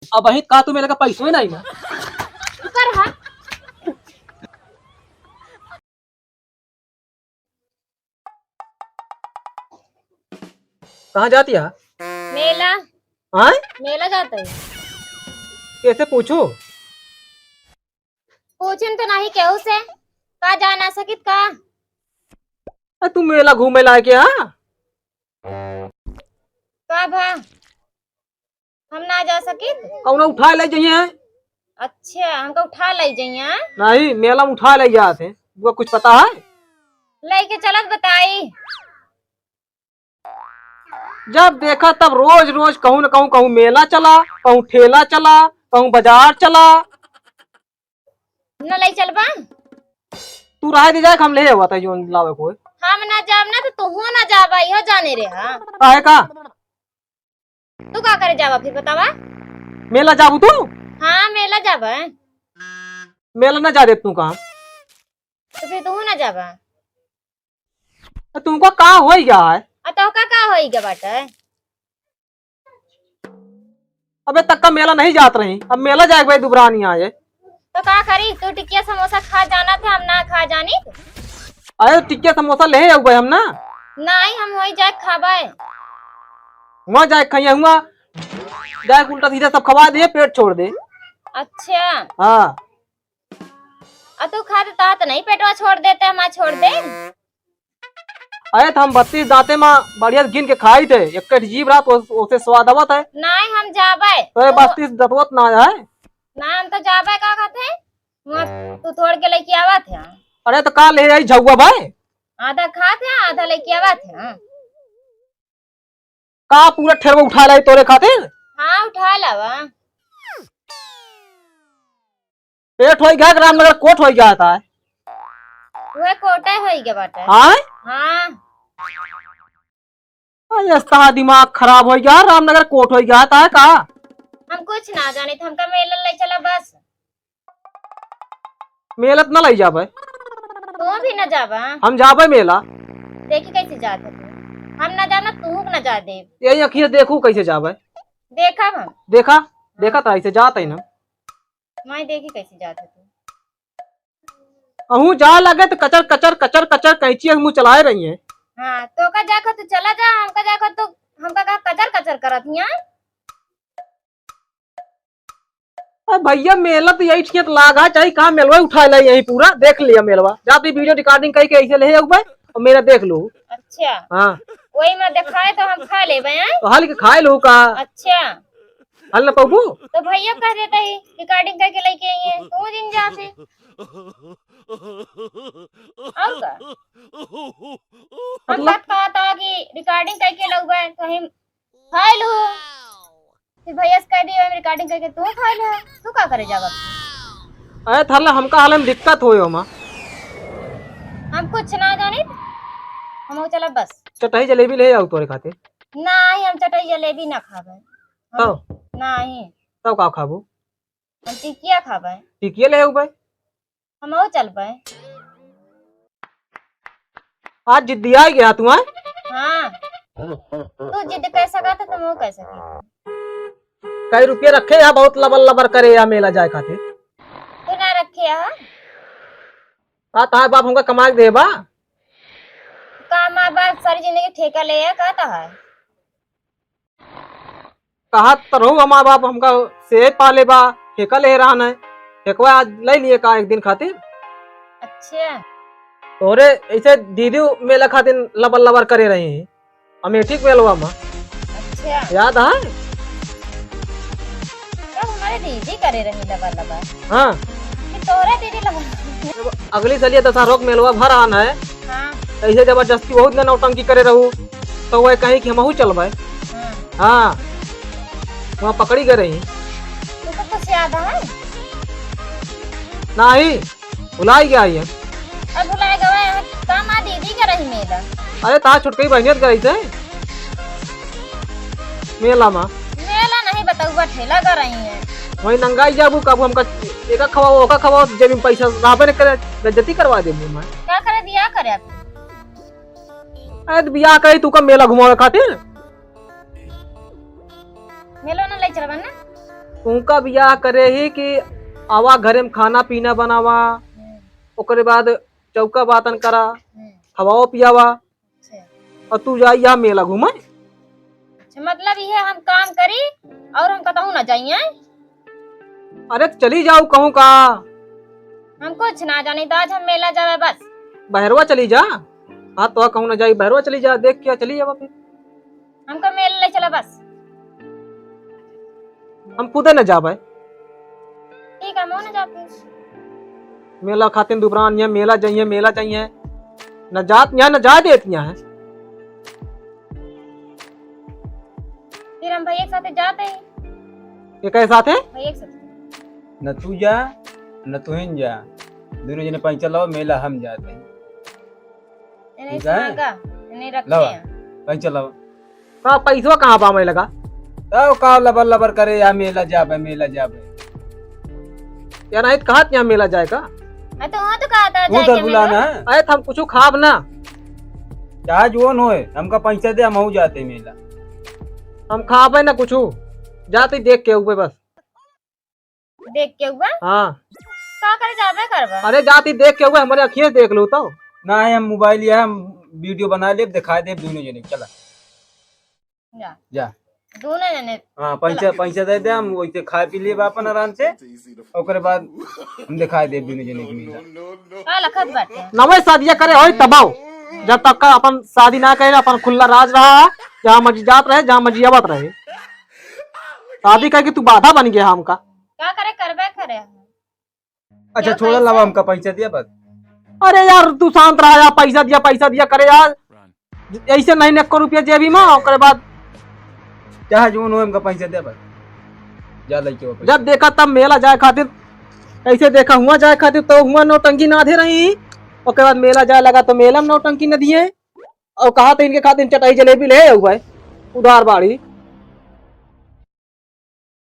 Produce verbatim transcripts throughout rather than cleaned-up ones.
अबहीं का तू मेला का पैसो ही नहीं ना। रुका रहा। कहाँ जाती है? मेला। हाँ? मेला जात है। कैसे पूछू? पूछिन तो नहीं केहू से, का जा ना सकित का? अ, तू मेला घूमे लायक है, हाँ? का भा? हम ना जा सकित? कौनो उठा ले जइहे। अच्छा, हमका उठा ले जइहे? नहीं, मेला में उठा ले जात है। तुका कुछ पता है? लेके चलत बताई। जब देखा तब रोज रोज कहूँ न कहूँ, कहूँ मेला चला, कहूँ ठेला चला, कहूँ बाजार चला। न ले चलबा? तू रहे दे जाए, हम ले आवत है जोन लावे कोई। हम ना जाब ना तो तू ना जाबा, इहो जाने रे। हाँ, काहे का? तू का करे जाबा फिर बतावा? मेला जाबू तू? हाँ, मेला जाबा। मेला ना जा दे तू काम। तो फिर तू ना जाबा? तो तुमको का होई गया है? आ तोहका का होई गया बाटे? अबे तक का मेला नहीं जात रही, अब मेला जाए के भाई दुबरानी आए। तो का करी, तू टिकिया समोसा खा जाना थे, हम ना खा जानी। अरे टिकिया समोसा ले आऊ भाई हम ना। नहीं, हम वही जाए खाबे। वहाँ जाए खाइए, हुआ जाए उल्टा सीधा सब खवा दे, पेट छोड़ दे। अच्छा। हाँ। आ तू खात तात नहीं पेटवा छोड़ देते, हमार छोड़ दे। अरे तो हम बत्तीस दांते मा बढ़िया गिन के खाई थे, एक जीभ रहा तो उसे स्वाद आवत है। नहीं, हम जाबे। तो ये तू बत्तीस दतवत ना है। ना, हम तो जाबे, का खाते? वहाँ तू तोड़ के लेके आवत है। अरे तो का ले आई झउआ भाई? आधा खात है, आधा लेके आवत है। का पूरा ठेरवा उठा लाई तोरे खातिर? हाँ, उठा लावा। पेट होई गया कि रामनगर कोट होई गया था? वह कोटे होई गया बाटे। हाँ? हाँ। अरे, अस्ता दिमाग खराब होई गया, रामनगर कोट होई गया था का? हम कुछ ना जाने थे, हमका मेला ले चला बस। मेला त ना लई जाबे। तू भी ना जाबा? हम जाबे मेला। देखी कैसे जात है तू। हम ना जाना, तू ना जा दे। यही अखिए देखू कैसे जाबे। देखा हम। देखा, देखा त ऐसे जात है ना। मैं देखी कैसे जात है तू। अहू जा लगे त कचर, कचर, कचर, कचर कैंची मुँह चलाए रही है। हाँ, तो का जाखो तू चला जा, हमका जाखो तू, हमका का कचर, कचर करत हिया। अरे भैया, मेला तो यही ठियत लागा, चाहे कहाँ मेलवा उठा ले, यही पूरा देख लिया मेलवा। जा तू video recording करके ऐसे ले आऊ भाई, और मेला देख लो। अच्छा। हाँ। वही में दिखाए तो हम खा लेबे, हैं? तो हल के खाए लो का? अच्छा। हल न पबू? तो भैया कह देता ही, recording करके लेके आई है, तू जिन जा से। और का? हम मतलब? बात कहा था कि recording करके लउबे, तो हम खाए लो। फिर भैया से कह दियो, हम recording करके तू खाए लो। तू का करे जावा? अरे थाला हमका हाल में दिक्कत होयो माँ। हम कुछ ना जानी। हम चला बस। चटाई जलेबी ले आऊ तोरे खातिर। नहीं, हम चटाई जलेबी ना खाबे। हम तब? नहीं। तब का खाबू? हम टिकिया खाबे। टिकिया ले आऊ भाई। हमहू चलबे। आज जिद्दिया गया तू, हैं? हाँ। तू जिद कर सका तो तुम कर सके। कई रुपया रखे या बहुत लबर लबर करे या मेला जाए खातिर? तू ना रखे या? का तार बाप हमका कमा के देबा? का माँ बाप सारी जिंदगी ठेका ले या, का तो है? कहा त रहू हमार बाप हमका से पाले बा, ठेका ले रहन है, ठेकवा आज ले लिए का एक दिन खातिर? अच्छा। तोरे ऐसे दीदी मेला खातिर लबर लबर करे रही, अमेठी के मेलवा में। अच्छा। याद है? तब हमारे दीदी करे रही लबर लबर। हाँ। कि तोरे दीदी लबर। अगली सलिया दशहरा के मेलवा भर आन है। हाँ। ऐसे जबरदस्ती बहुत ना नौटंकी करे रहू, तो वह कहीं कि हमहू चलबे। हाँ। हाँ। वहाँ पकड़ी गए रही। तुमको कुछ याद है? नहीं, भुलाई गया ये। अब भुलाए गए हैं, का माँ दीदी के रही मेला? अरे, तार छोटकई बहनियत गई थे मेला में। मेला नहीं, बतौबा ठेला कर रही है। वहीं नंगाई जाबू, कबू हमका एका खवाओ, ओका खवाओ, जेब में पैसा रहबे न करे, बेइज्जती करवा देबू मैं। का करे, बियाह करे आप? अरे, तो बियाह करे तू का मेला घुमावे खातिर? मेलो ना ले चलबा ना? उनका बियाह करे ही कि आवा घरे में खाना पीना बनावा, हम्म। ओकरे बाद चौका बातन करा, हम्म। खवावा पियावा, अच्छा। और तू जाई यहाँ मेला घूमे। अच्छा, मतलब ये हम काम करी और हम कतहूँ ना जाइए? अरे तो चली जाऊ कहूँ का। हम कुछ ना जानी, तो आज हम मेला जावे बस। बहरवा चली जा। हाँ, तो कहूँ ना जाई, बहरवा चली जा, देख के चली जावा फिर। हमका मेला ले चला बस। हम खुदे न जाबे। ठीक है, हम न जाते। मेला खातिर दुबरान है, मेला जाइए, मेला जाइए। न जात यहाँ, न जाए देत यहाँ है। फिर हम भैया के साथे जाते हैं। ये कहे साथे? भैया के साथे। न तू जा, न तुहिन जा। दोनों जने पैसा लाओ, मेला हम जाते हैं। इन्हें ठीक है? मांगा, इन्हें रखे लावा, हैं। पैसा लावा। का पैसवा कहाँ बा मैं लगा? तब का लबर लबर करे, या मेला जाबे, मेला जाबे। या नहीं तो कहा यहाँ मेला जाए का? मैं तो वहाँ तो कहा था तू जाए तो के बुलाना मेला। है। अरे तो हम कुछ खाब ना। चाहे जोन होए, हमका पैसा दे, हम हूँ जाते मेला। हम खाबे ना कुछ, जाते देख के हुए बस। देख के हुआ? हाँ। का करे जाबे करबा? अरे जाती देख के हुआ, हमारे अखिए से देख लो तो। ना है, हम मोबाइल या हम वीडियो बना लेब, दिखा देब दोनों जने, चला। जा। जा। दोनों जने। हाँ, पैसा, चला। पैसा दे दे, हम वैसे खा पी लेब अपन आराम से, ओकरे बाद हम दिखा देब दोनों जने के मेला। का लखत बाटे? नवे शादिया करे होई तबाओ, जब तक का अपन शादी ना करे, अपन खुला राज रहा, जहाँ मर्जी जात रहे, जहाँ मर्जी आवत रहे। शादी करके तू बाधा बन गया हमका। का करे, करबे करे। अच्छा, छोड़ा, लावा, हमका पैसा दिया बस। अरे यार, तू शांत रहा यार, पैसा दिया, पैसा दिया करे यार। ऐसे नहीं, एको रुपया जेबी में, ओकरे बाद चाहे जोन हो, हमका पैसा दिया बस। जा लइके वापस। जब देखा तब मेला जाए खातिर, ऐसे देखा हुआ जाए खातिर तो हुआ नौटंकी नाधे रही, ओकरे बाद मेला जाए लगा तो मेला में नौटंकी न दिए, और कहा तो इनके खातिर चटाई जलेबी ले आऊ भाई, उधार बाड़ी।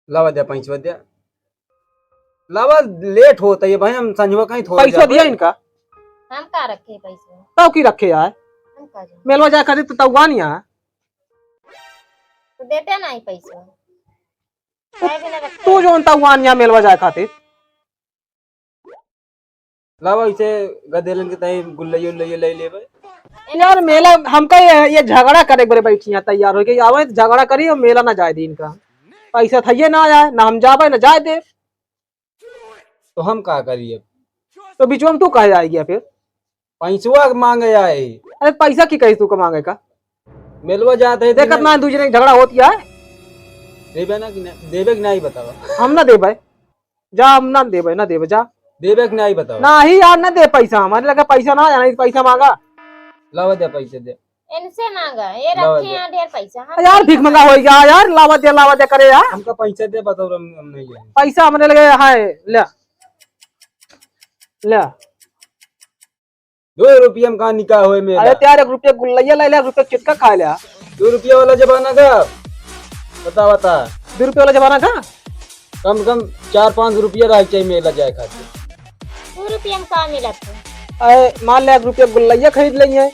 लावा दे पैसवा दे। लावा, लेट होता ये भाई, हम संझवा कहीं थोड़ा पैसा जाबे। दिया इनका? हम का रखे पैसा? तब की रखे यार? हम का जाने? मेलवा जाए खातिर तो तौआ नहीं है। तो देते नहीं पैसा। काहे बिना रखे? तू जोन तौआ नहीं है मेलवा जाए खातिर। लावा, इसे गदेलन के ताई गुल्लैया उल्लैया ले लेबे। यार, मेला हमका ये, ये झगड़ा करे बरे बैठी यहाँ तैयार होके, आवे झगड़ा करी और मेला ना जाए दीन का। पैसा थइये ना आए, ना हम जाबे, ना जाए दे। तो हम का करी अब? तो बिचवा में तू काहे आइ गया फिर? पैसवा के मांगे आए। अरे, पैसा की कही तू का मांगे का? मेलवा जात है, देखत ना, दू जने के झगड़ा होत है। देबे ना कि ना, देबे कि नहीं बतावा। हम ना देबे। जा, हम ना देबे, ना देबे, जा। देबे कि नहीं बताओ। नाही यार, ना दे पैसा, हमारे लगे पैसा ना है, नहीं पैसा मांगा। लावा दे पैसे दे। इनसे मांगा, ये लावा रखे दे। हैं ढेर पैसा, हम यार, नहीं भीख मंगा हो गया यार, लावा दे, लावा दे करे यार। हमका पैसा दे, बताओ, हम, हम नहीं है। पैसा हमरे लगे है, ले। ले। दो रुपया में कहाँ निकाह होए मेरा? अरे तो यार, एक रुपया गुल्लैया ले ले, एक रुपया चिटका खा ले। दो रुपया वाला जमाना का? बता, बता। दो रुपया वाला जमाना का? कम से कम चार पाँच रुपया रह चाहिए मेला जाए खातिर। दो रुपया में का मिलत है? अरे, मान ले, एक रुपया गुल्लैया खरीद लेंगे।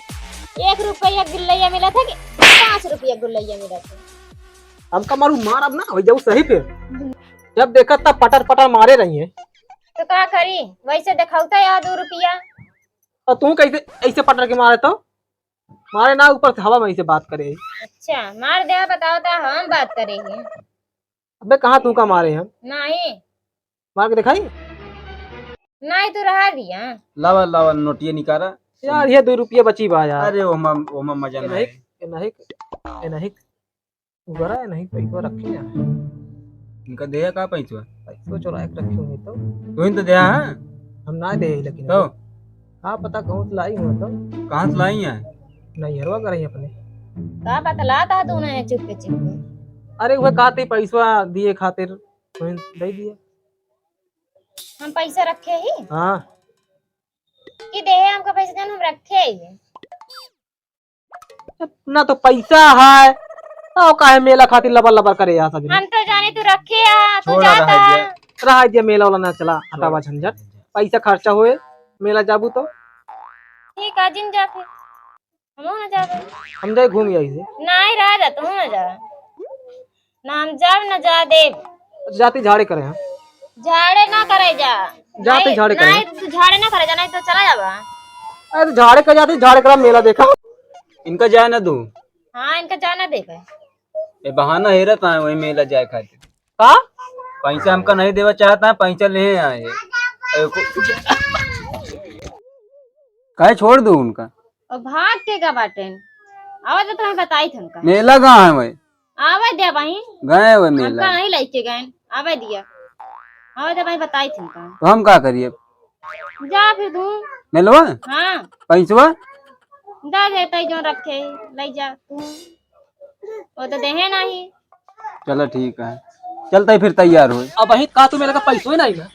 एक रुपया गुल्लैया मिलत है कि पाँच रुपया गुल्लैया मिलत है? हमका मारू मार अब ना, हो जाऊ सही फिर। जब देखा तब पटर पटर मारे रही है। तो का करी, वैसे दिखावता यार दो रुपया। और तू कैसे ऐसे पटर के मारे तो? मारे ना, ऊपर से हवा में ऐसे बात करे। अच्छा, मार दे, बताओ तो हम बात करे ही। अबे कहाँ तू का मारे हम? नहीं। मार के दिखाई? नहीं, तू रहा दिया। लावा, लावा, नोटिया निकारा। यार, ये दो रुपया बची बा यार। अरे, ओमा, ओमा मजा ये ना नहीं, है। ये नहीं, ये नहीं। उगरा है नहीं, पैसवा रखे हैं। इनका देया का पैसवा? पैसवा चुरा के रखे होंगे तो। तू ही तो देया है? हम ना दे, लेकिन तो? का पता कहूँ से लाई हुआ तो। कहाँ से लाई है? नैहरवा का रही अपने। का बतलाता है तूने चुप के चुप के? अरे, वह कहते पैसवा दिए खातिर, वहीं दे दिए। हम पैसा रखे ही? हाँ। कि दे हमका पैसा, जन हम रखे ही। ना तो पैसा है, तो काहे मेला खातिर लबर लबर करे यार सब। हम तो जाने तू रखे है, तू छोड़ा, जाता रहा है। दिया। रहा दिया, मेला वाला ना चला, हटावा झंझट। पैसा खर्चा होए, मेला जाबू तो। ठीक है, जिन जा फिर। हमहू ना जाबे। हम जाए घूम आई से। नहीं, रह जा, तू ना जा। ना हम जाब, ना जा देब। जाती झाड़े करे हैं। झाड़े ना करे जा। जाती नहीं, झाड़े करे। नहीं, तू झाड़े ना करे जा, नहीं तो चला जाबा। अरे तो झाड़े कर जाती, झाड़े करा मेला देखा। इनका जाए ना दू। हाँ, इनका जाए ना दे भाई। ये बहाना हेरत आए वही मेला जाए खातिर। का? पैसा हमका नहीं देवा चाहता है, पैसा ले आए। अरे को-, काहे छोड़ दू उनका? और भाग के का बाटेन? आवा तो तुम्हें बताई थे उनका। मेला कहाँ है वही? आवे दे भाई। गए हुए मेला। हमका नहीं लेके गए, आवे दिया। आवे दे भाई, बताई थे उनका। तो हम का करिए? जा फिर तू। मेलवा? हाँ। पैसवा? दे देते जो रखे, ले जा तू। वो तो देहे नहीं। चलो ठीक है, चलते ही फिर तैयार हो। अब वही का तू मेरे का पैसो ही नहीं है।